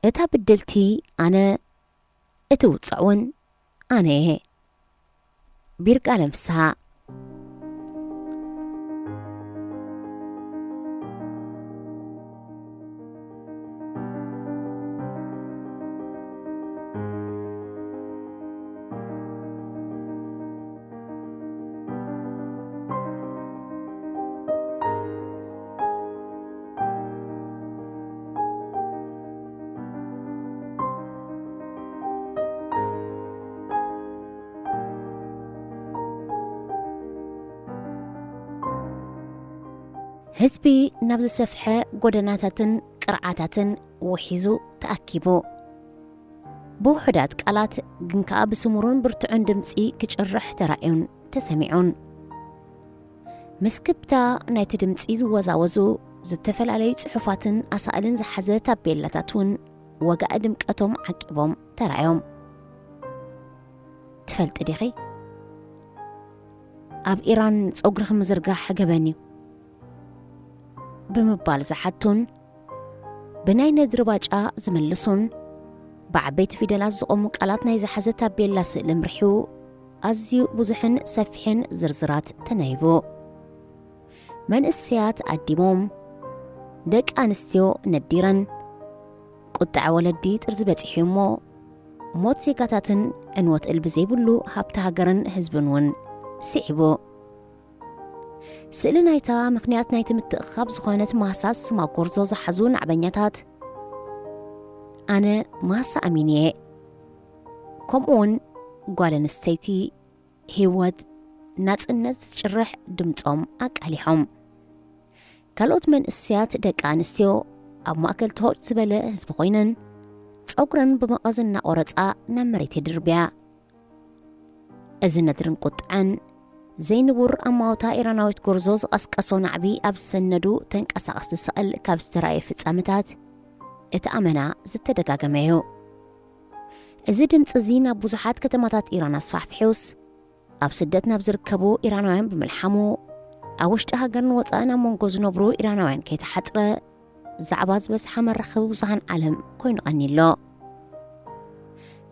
እታ ብድልቲ ኣነ፣ እቲ ውጽዕ እውን ኣነ እየ። ቢርቃለም ፍስሃ። ህዝቢ ናብ ዝሰፍሐ ጎደናታትን ቅርዓታትን ውሒዙ ተኣኪቡ። ብውሑዳት ቃላት ግን ከኣ ብስሙሩን ብርቱዕን ድምጺ ክጭርሕ ተራእዩን ተሰሚዑን። ምስ ክብታ ናይቲ ድምጺ ዝወዛወዙ ዝተፈላለዩ ጽሑፋትን ኣሳእልን ዝሓዘ ታቤላታት እውን ወጋእ ድምቀቶም ዓቂቦም ተራእዮም። "ትፈልጢ ዲኺ? ኣብ ኢራን ጸጉርኺ ምዝርጋሕ ገበን እዩ" ብምባል ዝሓቱን ብናይ ነድሪ ባጫ ዝምልሱን ብዓበይቲ ፊደላት ዝቖሙ ቃላት ናይ ዝሓዘ ታቤላ ስእሊ ምርሒቡ ኣዝዩ ብዙሕን ሰፊሕን ዝርዝራት ተነይቡ። መንእሰያት ኣዲሞም፣ ደቂ ኣንስትዮ ነዲረን፣ ቁጥዐ ወለዲ ጥርዚ በጺሑ እሞ ሞት ዜጋታትን ዕንወት እልቢ ዘይብሉ ሃብቲ ሃገርን ህዝብን እውን ስዒቡ። ስእሊ ናይታ ምኽንያት ናይቲ ምትእኽኻብ ዝኾነት ማህሳስ ስማ ጎርዞ ዝሓዙ ናዕበኛታት፣ ኣነ ማህሳ ኣሚን እየ፣ ከምኡውን ጓል ኣንስተይቲ ህይወት ናጽነት ዝጭርሕ ድምጾም ኣቃሊሖም። ካልኦት መንእሰያት ደቂ ኣንስትዮ ኣብ ማእከል ትሆጭ ዝበለ ህዝቢ ኮይነን፣ ጸጉረን ብመቐስ እናቖረጻ ናብ መሬት የድርብያ። እዚ ነድርን ቁጥዐን ዘይንቡር ኣማውታ ኢራናዊት ጎርዞ ዝቐስቀሶ ናዕቢ ኣብ ዝሰነዱ ተንቀሳቐስቲ ስቕል ካብ ዝተራእየ ፍጻመታት እቲ ኣመና ዝተደጋገመ እዩ። እዚ ድምጺ እዚ ናብ ብዙሓት ከተማታት ኢራን ኣስፋሕፊሑስ፣ ኣብ ስደት ናብ ዝርከቡ ኢራናውያን ብምልሓሙ፣ ኣብ ውሽጢ ሃገርን ወጻእን ኣብ መንጎ ዝነብሩ ኢራናውያን ከይተሓጽረ፣ ዛዕባ ዝበዝሓ መራኸቢ ብዙሃን ዓለም ኮይኑ ቀንዩ ኣሎ።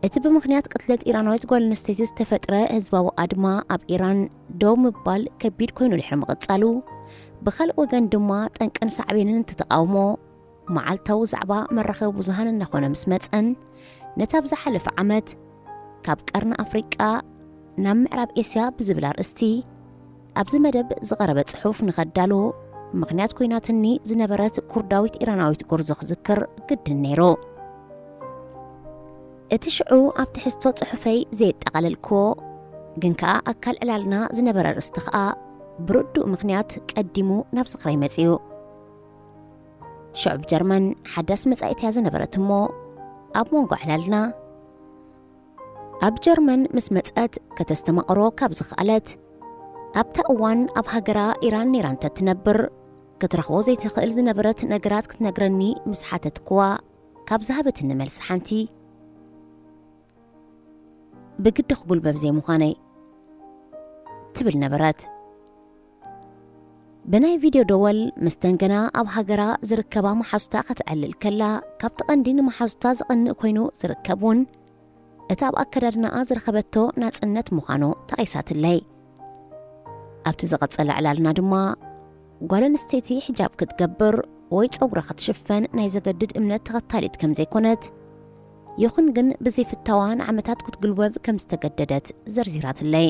እቲ ብምኽንያት ቅትለት ኢራናዊት ጓል ኣንስተይቲ ዝተፈጥረ ህዝባዊ ኣድማ ኣብ ኢራን ደው ምባል ከቢድ ኮይኑ ድሕሪ ምቕጻሉ፣ ብኻልእ ወገን ድማ ጠንቅን ሳዕቤንን እቲ ተቓውሞ መዓልታዊ ዛዕባ መራኸቢ ብዙሃን እናኾነ ምስ መጸን፣ ነቲ ኣብ ዝሓለፈ ዓመት ካብ ቀርኒ ኣፍሪቃ ናብ ምዕራብ ኤስያ ብዝብል ኣርእስቲ ኣብዚ መደብ ዝቐረበ ጽሑፍ ንኸዳሉ ምኽንያት ኮይናትኒ ዝነበረት ኩርዳዊት ኢራናዊት ጎርዞ ክዝክር ግድን ነይሩ። እቲ ሽዑ ኣብ ትሕዝቶ ጽሑፈይ ዘየጠቓለልክዎ ግን ከኣ ኣካል ዕላልና ዝነበረ ኣርእስቲ ከኣ ብርዱእ ምኽንያት ቀዲሙ ናብ ዝኽረይ መጺኡ። ሽዑ ኣብ ጀርመን ሓዳስ መጻኢት እያ ዝነበረት እሞ፣ ኣብ መንጎ ዕላልና ኣብ ጀርመን ምስ መጸት ከተስተማቕሮ ካብ ዝኸኣለት፣ ኣብታ እዋን ኣብ ሃገራ ኢራን ነይራ እንተትነብር፣ ክትረኽቦ ዘይትኽእል ዝነበረት ነገራት ክትነግረኒ ምስ ሓተትክዋ፣ ካብ ዝሃበትኒ መልሲ ሓንቲ፣ "ብግዲ ክጉልበብ ዘይምዃነይ" ትብል ነበረት። ብናይ ቪድዮ ደወል ምስተን ገና ኣብ ሃገራ ዝርከባ መሓዙታ ከተዕልል ከላ፣ ካብቲ ቀንዲ ንመሓዙታ ዝቐንእ ኮይኑ ዝርከብ እውን፣ እቲ ኣብ ኣከዳድናኣ ዝረኸበቶ ናጽነት ምዃኑ ተቒሳትለይ። ኣብቲ ዝቐጸለ ዕላልና ድማ፣ ጓል ኣንስተይቲ ሒጃብ ክትገብር ወይ ጸጉራ ክትሽፈን ናይ ዘገድድ እምነት ተኸታሊት ከም ዘይኮነት፣ ይኹን ግን ብዘይፍታዋ ንዓመታት ክትጉልበብ ከም ዝተገደደት ዘርዚራትለይ።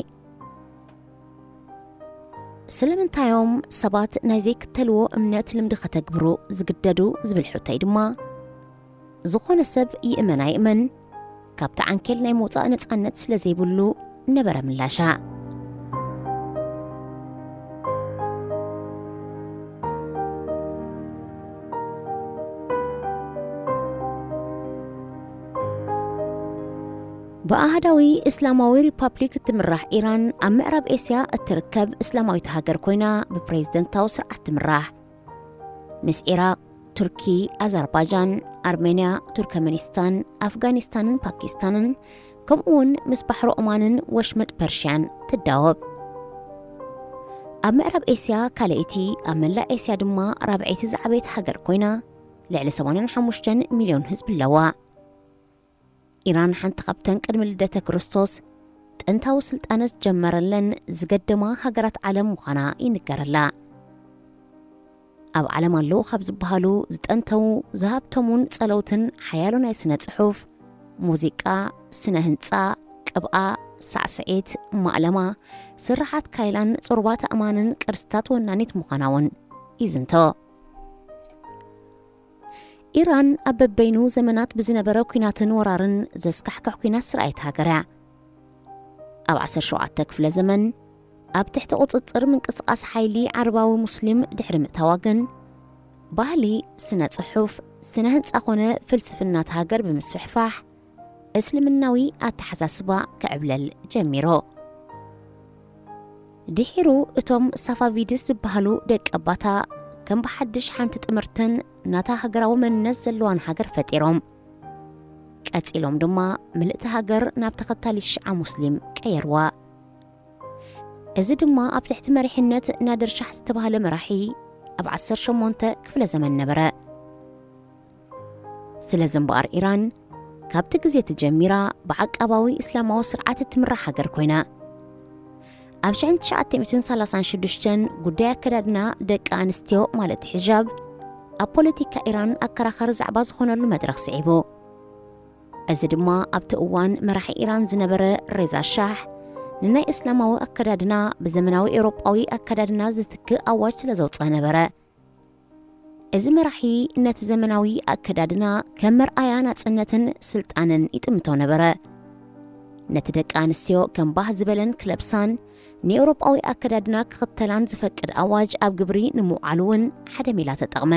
ስለምንታዮም ሰባት ናይ ዘይክተልዎ እምነት ልምዲ ከተግብሩ ዝግደዱ ዝብል ሕቶይ ድማ፣ ዝኾነ ሰብ ይእመን ኣይእመን፣ ካብቲ ዓንኬል ናይ ምውጻእ ነጻነት ስለ ዘይብሉ ነበረ ምላሻ። ብኣህዳዊ እስላማዊ ሪፓብሊክ እትምራሕ ኢራን ኣብ ምዕራብ ኤስያ እትርከብ እስላማዊት ሃገር ኮይና ብፕሬዝደንታዊ ስርዓት ትምራሕ። ምስ ኢራቕ፣ ቱርኪ፣ ኣዘርባይጃን፣ ኣርሜንያ፣ ቱርከመኒስታን፣ ኣፍጋኒስታንን ፓኪስታንን ከምኡ እውን ምስ ባሕሪ ኦማንን ወሽመጥ ፐርሽያን ትዳወብ። ኣብ ምዕራብ ኤስያ ካልኣይቲ፣ ኣብ መላእ ኤስያ ድማ ራብዐይቲ ዝዓበየት ሃገር ኮይና፣ ልዕሊ ሰማንያን ሓሙሽተን ሚልዮን ህዝቢ ኣለዋ። ኢራን ሓንቲ ካብተን ቅድሚ ልደተ ክርስቶስ ጥንታዊ ስልጣነ ዝጀመረለን ዝገደማ ሃገራት ዓለም ምዃና ይንገረላ። ኣብ ዓለም ኣለዉ ካብ ዝበሃሉ ዝጠንተዉ፣ ዝሃብተሙን ጸለውትን ሓያሎ ናይ ስነ ጽሑፍ፣ ሙዚቃ፣ ስነ ህንጻ፣ ቅብኣ፣ ሳዕስዒት፣ ማእለማ፣ ስርሓት ካይላን ጹርባት ኣእማንን ቅርስታት ወናኒት ምዃና እውን ይዝንቶ። ኢራን ኣብ በበይኑ ዘመናት ብዝነበረ ኲናትን ወራርን ዘስካሕክሕ ኲናት ዝረኣየት ሃገር እያ። ኣብ ዓሰርተ ሸውዓተ ክፍለ ዘመን ኣብ ትሕቲ ቁጽጽር ምንቅስቓስ ሓይሊ ዓረባዊ ሙስሊም ድሕሪ ምእታዋ ግን፣ ባህሊ፣ ስነ ጽሑፍ፣ ስነ ህንጻ ኮነ ፍልስፍና እታ ሃገር ብምስፍሕፋሕ፣ እስልምናዊ ኣተሓሳስባ ክዕብለል ጀሚሩ። ድሒሩ እቶም ሳፋቪድስ ዝበሃሉ ደቂ ኣባታ ከም ብሓድሽ ሓንቲ ጥምርትን ናታ ሃገራዊ መንነት ዘለዋን ሃገር ፈጢሮም። ቀጺሎም ድማ ምልእቲ ሃገር ናብ ተኸታሊ ሽዓ ሙስሊም ቀየርዋ። እዚ ድማ ኣብ ትሕቲ መሪሕነት ናድር ሻህ ዝተባህለ መራሒ ኣብ ዓሰርተ ሸሞንተ ክፍለ ዘመን ነበረ። ስለዚ እምበኣር ኢራን ካብቲ ግዜ እቲ ጀሚራ ብዓቃባዊ እስላማዊ ስርዓት እትምራሕ ሃገር ኮይና። ኣብ ሽሕን ትሽዓተ ሚእትን ሰላሳን ሽዱሽተን ጉዳይ ኣከዳድና ደቂ ኣንስትዮ ማለት ሒጃብ ኣብ ፖለቲካ ኢራን ኣከራኻሪ ዛዕባ ዝኾነሉ መድረኽ ስዒቡ። እዚ ድማ ኣብቲ እዋን መራሒ ኢራን ዝነበረ ሬዛ ሻህ ንናይ እስላማዊ ኣከዳድና ብዘመናዊ ኤውሮጳዊ ኣከዳድና ዝትክእ ኣዋጅ ስለ ዘውጽአ ነበረ። እዚ መራሒ ነቲ ዘመናዊ ኣከዳድና ከም መርኣያ ናጽነትን ስልጣንን ይጥምቶ ነበረ። ነቲ ደቂ ኣንስትዮ ከም ባህ ዝበለን ክለብሳን ንኤውሮጳዊ ኣከዳድና ክኽተላን ዝፈቅድ ኣዋጅ ኣብ ግብሪ ንምውዓሉ እውን ሓደ ሜላ ተጠቕመ።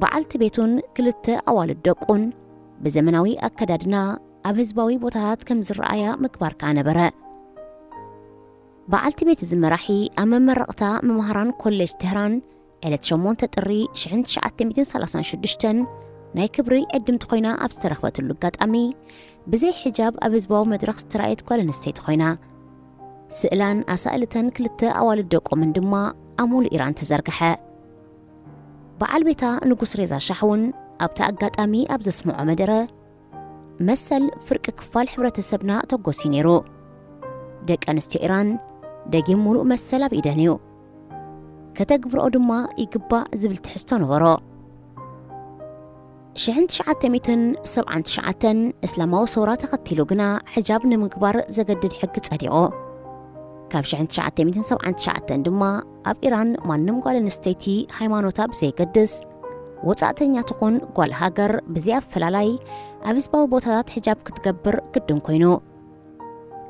በዓልቲ ቤቱን ክልተ ኣዋልድ ደቁን ብዘመናዊ ኣከዳድና ኣብ ህዝባዊ ቦታታት ከም ዝረኣያ ምግባር ከኣ ነበረ። በዓልቲ ቤት እዚ መራሒ ኣብ መመረቕታ መምሃራን ኮሌጅ ተህራን ዕለት ሸሞንተ ጥሪ ሽሕን ትሽዓተ ሚእትን ሰላሳን ሽዱሽተን ናይ ክብሪ ዕድምቲ ኮይና ኣብ ዝተረኽበትሉ ኣጋጣሚ፣ ብዘይ ሒጃብ ኣብ ህዝባዊ መድረኽ ዝተራእየት ጓል ኣንስተይቲ ኮይና። ስእላን ኣሳእልተን ክልተ ኣዋልድ ደቆምን ድማ ኣብ ሙሉእ ኢራን ተዘርግሐ። በዓል ቤታ ንጉስ ሬዛ ሻህ እውን ኣብቲ ኣጋጣሚ ኣብ ዘስምዖ መደረ፣ መሰል ፍርቂ ክፋል ሕብረተሰብና ተጎስዩ ነይሩ። ደቂ ኣንስትዮ ኢራን ደጊም ሙሉእ መሰል ኣብ ኢደን እዩ። ከተግብርኦ ድማ ይግባእ ዝብል ትሕዝቶ ነበሮ። ሽሕን ትሽዓተ ሚእትን ሰብዓን ትሽዓተን እስላማዊ ሰውራ ተኸቲሉ ግና ሕጃብ ንምግባር ዘገድድ ሕጊ ጸዲቑ። ካብ ሽሕን ትሽዓተ ሚእትን ሰብዓን ትሽዓተን ድማ ኣብ ኢራን ማንም ጓል ኣንስተይቲ ሃይማኖታ ብዘየገድስ ወጻእተኛ ትኹን ጓል ሃገር ብዘይ ኣፈላላይ ኣብ ህዝባዊ ቦታታት ሕጃብ ክትገብር ግድን ኮይኑ።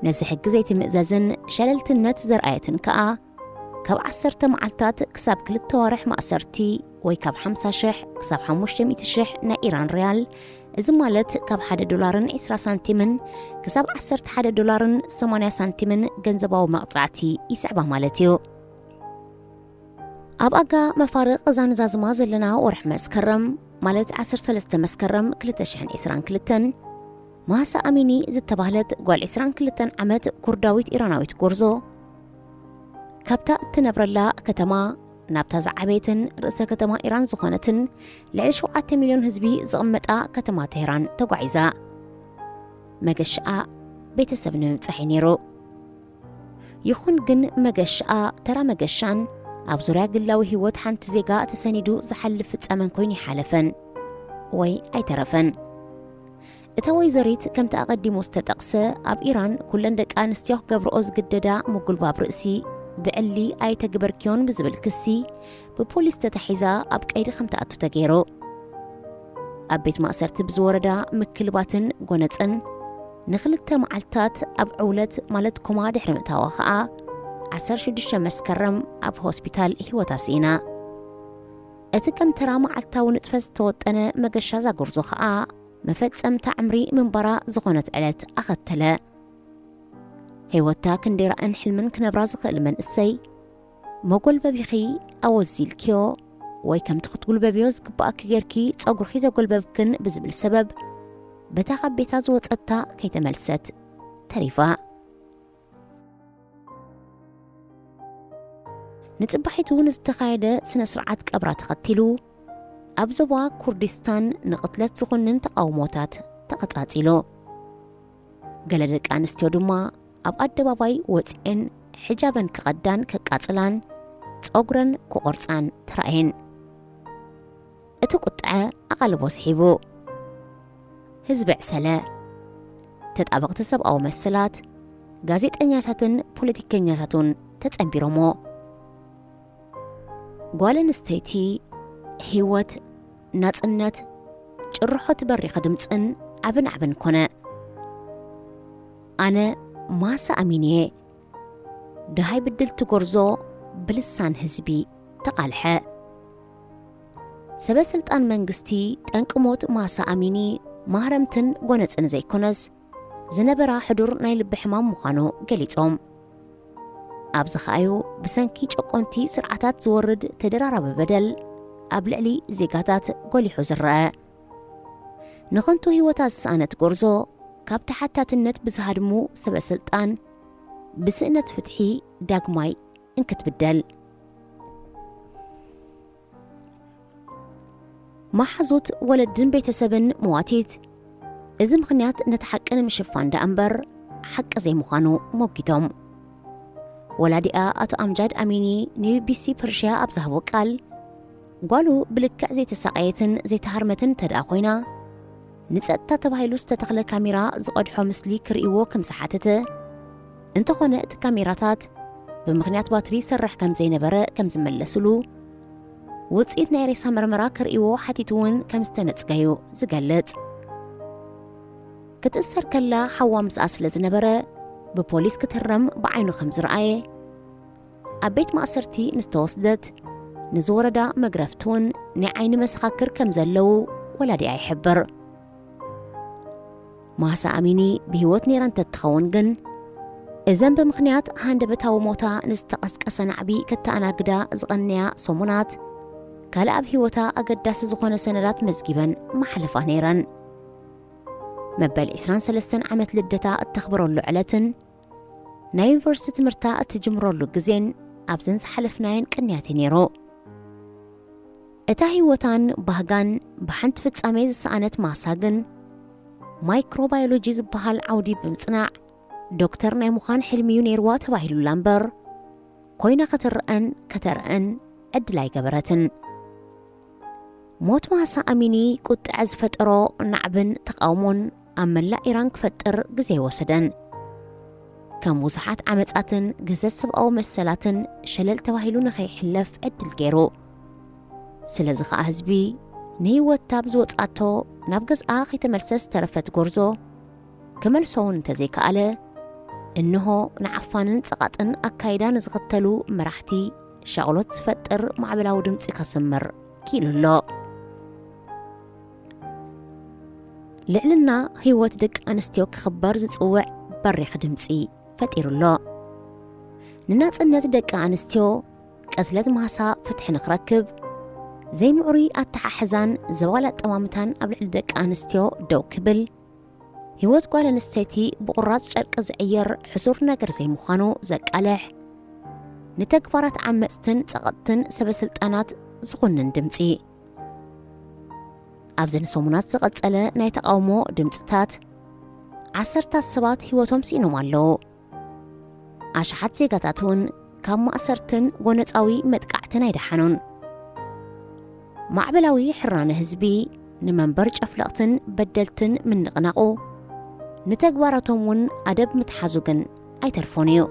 ነዚ ሕጊ ዘይትምእዘዝን ሸለልትነት ዘርኣየትን ከኣ ካብ ዓሰርተ መዓልታት ክሳብ ክልተ ዋርሕ ማእሰርቲ ወይ ካብ ሓምሳ ሽሕ ክሳብ ሓሙሽተ ሚእቲ ሽሕ ናይ ኢራን ሪያል፣ እዚ ማለት ካብ ሓደ ዶላርን ዕስራ ሳንቲምን ክሳብ ዓሰርተ ሓደ ዶላርን ሰማንያ ሳንቲምን ገንዘባዊ መቕጻዕቲ ይስዕባ ማለት እዩ። ኣብ ኣጋ መፋርቕ ዛንዛዝማ ዘለና ወርሒ መስከረም፣ ማለት ዓሰርተ ሰለስተ መስከረም ክልተ ሽሕን ዕስራን ክልተን፣ ማህሳ ኣሚኒ ዝተባህለት ጓል ዕስራን ክልተን ዓመት ኩርዳዊት ኢራናዊት ጎርዞ፣ ካብታ እትነብረላ ከተማ ናብታ ዝዓበየትን ርእሰ ከተማ ኢራን ዝኾነትን ልዕሊ ሸውዓተ ሚልዮን ህዝቢ ዝቕመጣ ከተማ ቴህራን ተጓዒዛ። መገሻኣ ቤተሰብ ንምብጻሕ እዩ ነይሩ። ይኹን ግን መገሻኣ ተራ መገሻን ኣብ ዙርያ ግላዊ ህይወት ሓንቲ ዜጋ ተሰኒዱ ዝሓልፍ ፍጻመን ኮይኑ ይሓለፈን ወይ ኣይተረፈን። እታ ወይዘሪት ከምቲ ኣቐዲሙ ዝተጠቕሰ ኣብ ኢራን ኩለን ደቂ ኣንስትዮ ክገብርኦ ዝግደዳ ምጉልባብ ርእሲ ብዕሊ ኣይተግበርክዮን ብዝብል ክሲ ብፖሊስ ተታሒዛ ኣብ ቀይዲ ከም ትኣቱ ተገይሩ። ኣብ ቤት ማእሰርቲ ብዝወረዳ ምክልባትን ጎነጽን ንኽልተ መዓልታት ኣብ ዕውለት ማለት ኮማ ድሕሪ ምእታዋ ኸኣ ዓሰርተ ሽዱሽተ መስከረም ኣብ ሆስፒታል ህይወታ ስኢና። እቲ ከም ተራ መዓልታዊ ንጥፈት ዝተወጠነ መገሻ እዛ ጎርዞ ኸኣ መፈጸምታ ዕምሪ ምንባራ ዝኾነት ዕለት ኣኸተለ። ህይወታ ክንደይ ራእን ሕልምን ክነብራ ዝኽእል መንእሰይ፣ መጎልበቢኺ ኣወዚልክዮ ወይ ከምቲ ክትጉልበብዮ ዝግባኣኪ ጌርኪ ጸጉርኺ ተጎልበብክን ብዝብል ሰበብ በታ ካብ ቤታ ዝወጸታ ከይተመልሰት ተሪፋ። ንጽባሒቱ ንዝተኻየደ ስነ ስርዓት ቀብራ ተኸቲሉ ኣብ ዞባ ኩርዲስታን ንቕትለት ዝኹንን ተቓውሞታት ተቐጻጺሉ። ገለ ደቂ ኣንስትዮ ድማ ኣብ ኣደባባይ ወጺኤን ሕጃበን ክቐዳን ከቃጽላን ጸጉረን ክቖርጻን ተራእየን። እቲ ቁጥዐ ኣቓልቦ ስሒቡ። ህዝቢ ዕሰለ። ተጣበቕቲ ሰብኣዊ መሰላት፣ ጋዜጠኛታትን ፖለቲከኛታትን ተጸንቢሮሞ። ጓል ኣንስተይቲ ህይወት፣ ናጽነት፣ ጭርሖት በሪኽ ድምጽን ዓብን ዓብን ኮነ። ኣነ ማሳ ኣሚን እየ። ደሃይ ብድልቲ ጎርዞ ብልሳን ህዝቢ ተቓልሐ። ሰበ ስልጣን መንግስቲ ጠንቂ ሞት ማሳ ኣሚኒ ማህረምትን ጎነጽን ዘይኮነስ፣ ዝነበራ ሕዱር ናይ ልቢ ሕማም ምዃኑ ገሊጾም። ኣብዚ ኸኣዩ ብሰንኪ ጨቆንቲ ስርዓታት ዝወርድ ተደራራቢ በደል ኣብ ልዕሊ ዜጋታት ጎሊሑ ዝረአ። ንኸንቱ ህይወታ ዝሰኣነት ጎርዞ ካብ ተሓታትነት ብዝሃድሙ ሰበ ስልጣን ብስእነት ፍትሒ ዳግማይ እንክትብደል። መሓዙት ወለድን ቤተሰብን መዋቲት፣ እዚ ምኽንያት ነቲ ሓቂ ንምሽፋን ደኣ እምበር ሓቂ ዘይምዃኑ ሞጊቶም። ወላዲኣ ኣቶ ኣምጃድ ኣሚኒ ንቢቢሲ ፐርሽያ ኣብ ዝሃቦ ቃል፣ ጓሉ ብልክዕ ዘይተሳቐየትን ዘይተሃርመትን እንተ ደኣ ኮይና፣ ንጸጥታ ተባሂሉ ዝተተኽለ ካሜራ ዝቐድሖ ምስሊ ክርእይዎ ከም ዝሓተተ፣ እንተኾነ እቲ ካሜራታት ብምኽንያት ባትሪ ይሰርሕ ከም ዘይነበረ ከም ዝመለስሉ፣ ውጽኢት ናይ ሬሳ መርመራ ክርእይዎ ሓቲቱ እውን ከም ዝተነጽገዩ ዝገልጽ። ክትእሰር ከላ ሓዋ ምስኣ ስለ ዝነበረ፣ ብፖሊስ ክትህረም ብዓይኑ ከም ዝረኣየ፣ ኣብ ቤት ማእሰርቲ ምስ ተወስደት፣ ንዝወረዳ መግረፍቲ እውን ናይ ዓይኒ መሰኻክር ከም ዘለዉ ወላዲኣ ይሕብር። ማሳ ኣሚኒ ብህይወት ነይራ እንተትኸውን ግን፣ እዘን ብምኽንያት ሃንደበታዊ ሞታ ንዝተቐስቀሰ ናዕቢ ከተኣናግዳ ዝቐነያ ሰሙናት፣ ካልእ ኣብ ህይወታ ኣገዳሲ ዝኾነ ሰነዳት መዝጊበን መሓለፋ ነይረን። መበል ዕስራን ሰለስተን ዓመት ልደታ እተኽብረሉ ዕለትን ናይ ዩኒቨርሲቲ ትምህርታ እትጅምረሉ ግዜን ኣብዘን ዝሓለፍናየን ቅንያት እዩ ነይሩ። እታ ህይወታን ባህጋን ብሓንቲ ፍጻሜ ዝሰኣነት ማሳ ግን፣ ማይክሮባዮሎጂ ዝበሃል ዓውዲ ብምጽናዕ ዶክተር ናይ ምዃን ሕልሚ እዩ ነይርዋ ተባሂሉላ እምበር፣ ኮይና ክትረአን ከተርእን ዕድል ኣይገበረትን። ሞት ማሳ ኣሚኒ ቁጥዐ ዝፈጠሮ ናዕብን ተቓውሞን ኣብ መላእ ኢራን ክፈጥር ግዜ ኣይወሰደን። ከም ብዙሓት ዓመጻትን ግህሰት ሰብኣዊ መሰላትን ሸለል ተባሂሉ ንኸይሕለፍ ዕድል ገይሩ። ስለዚ ኸኣ ህዝቢ ንህይወት ኣብ ዝወጽኣቶ ናብ ገዝኣ ከይተመልሰ ዝተረፈት ጎርዞ ክመልሶ እውን እንተዘይከኣለ፣ እንሆ ንዓፋንን ጸቓጥን ኣካይዳ ንዝኽተሉ መራሕቲ ሻቕሎት ዝፈጥር ማዕበላዊ ድምጺ ከስምር ክኢሉ ኣሎ። ልዕልና ህይወት ደቂ ኣንስትዮ ክኽበር ዝጽውዕ በሪኽ ድምጺ ፈጢሩ ኣሎ። ንናጽነት ደቂ ኣንስትዮ፣ ቅትለት ማሳ ፍትሒ ንኽረክብ፣ ዘይምዕሩይ ኣተሓሕዛን ዘባል ኣጠማምታን ኣብ ልዕሊ ደቂ ኣንስትዮ ደው ክብል፣ ህይወት ጓል ኣንስተይቲ ብቑራጽ ጨርቂ ዝዕየር ሕሱር ነገር ዘይምዃኑ ዘቃልሕ፣ ንተግባራት ዓመጽትን ጸቐጥትን ሰበ ስልጣናት ዝኹንን ድምጺ። ኣብዚ ንሰሙናት ዝቐጸለ ናይ ተቓውሞ ድምጽታት፣ ዓሰርታት ሰባት ህይወቶም ስኢኖም ኣለዉ። ኣሽሓት ዜጋታት እውን ካብ ማእሰርትን ጎነጻዊ መጥቃዕትን ኣይደሓኑን። ማዕበላዊ ሕራነ ህዝቢ ንመንበር ጨፍለቕትን በደልትን ምንቕናቑ፣ ንተግባራቶም እውን ኣደብ ምትሓዙ ግን ኣይተርፎን እዩ።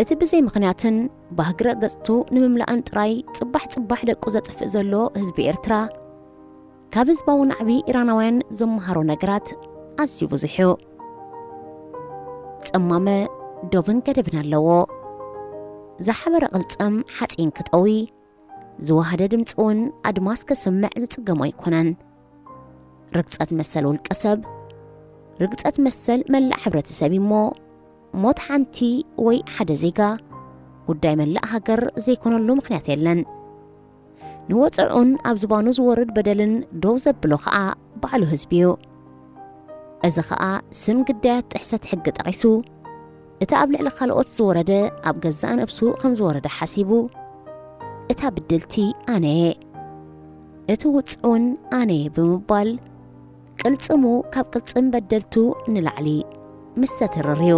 እቲ ብዘይ ምኽንያትን ባህጊ ረገጽቱ ንምምላእን ጥራይ ጽባሕ ጽባሕ ደቁ ዘጥፍእ ዘሎ ህዝቢ ኤርትራ፣ ካብ ህዝባዊ ናዕቢ ኢራናውያን ዝመሃሮ ነገራት ኣዝዩ ብዙሕ እዩ። ጸማመ ዶብን ገደብን ኣለዎ። ዝሓበረ ቅልጸም ሓጺን ክጠዊ፣ ዝወሃደ ድምጺ እውን ኣድማስ ከስምዕ ዝጽገሞ ኣይኮነን። ርግጸት መሰል ውልቀ ሰብ፣ ርግጸት መሰል መላእ ሕብረተሰብ እሞ፣ ሞት ሓንቲ ወይ ሓደ ዜጋ ጉዳይ መላእ ሃገር ዘይኮነሉ ምኽንያት የለን። ንወጽዑን ኣብ ዝባኑ ዝወርድ በደልን ደው ዘብሎ ኸኣ ባዕሉ ህዝቢ እዩ። እዚ ኸኣ ስም ግዳያት ጥሕሰት ሕጊ ጠቒሱ፣ እቲ ኣብ ልዕሊ ካልኦት ዝወረደ ኣብ ገዛእ ነብሱ ከም ዝወረደ ሓሲቡ፣ እታ ብድልቲ ኣነ እየ፣ እቲ ውጽዕ እውን ኣነ እየ ብምባል፣ ቅልጽሙ ካብ ቅልጽም በደልቱ ንላዕሊ ምስ ተትርር እዩ።